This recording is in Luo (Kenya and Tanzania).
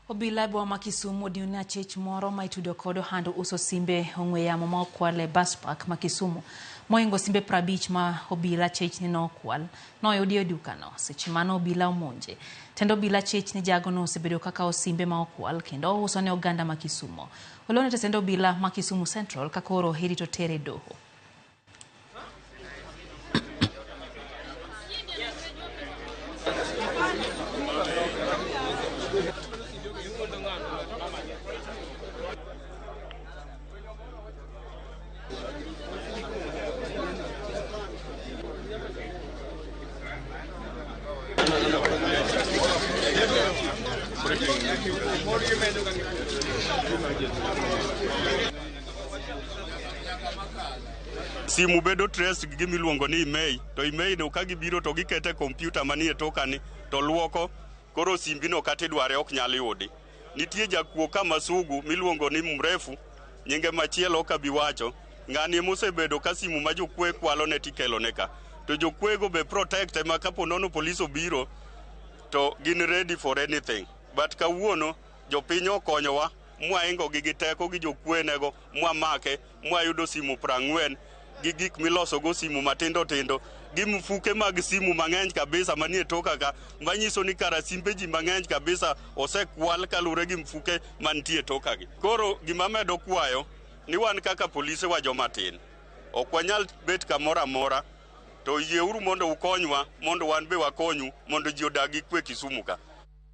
Obila e boma ma Kisumu odino ne achich moro ma itudo kod ohand uso simbe ong'we yamo ma okwal e bus park ma Kisumu. Mohingo simbe 50 ma obila chich ni nokwal noyudi e dukano seche mane obila omonje. Tend obila chich ni jagono osebedo ka kawo simbe ma okwal kendo ouso ne oganda ma Kisumo. Olone tesend obila ma Kisumu Central ka koro irito tere e doho. Simu bedo traced gi gima iluongo ni email to email no ka gibiro to gikete e kompyuta manie tokani to luoko koro simbino kata idware ok nyal yudi. Nitie jakuo ka Masugu miluongo ni Mrefu nyinge machielo ok abi wacho. Ng'ani emosebedo ka simu ma jokwoye kwalone tikelone ka. To jokwoyego be protect e ma kapo nono polis obiro to gin ready for anything. But kawuono jopiny okonyowa mwaingogi gi teko gi jokwoyenego mwamake mwayudo simu 40 gi gik milosogo simu matindo tindo gi mfuke mag simu mang'eny kabisa manie toka ka manyiso ni kara simbe ji mang'eny kabisa osekwal kaluwore gi mfuke mantie toka gi. Koro gima amedo kwayo ni wan kaka polise wa joma tin ok wanyal bet kamoro amora to yieuru mondo ukonywa mondo wan be wakonyu mondo ji odag gi kwe Kisumu ka.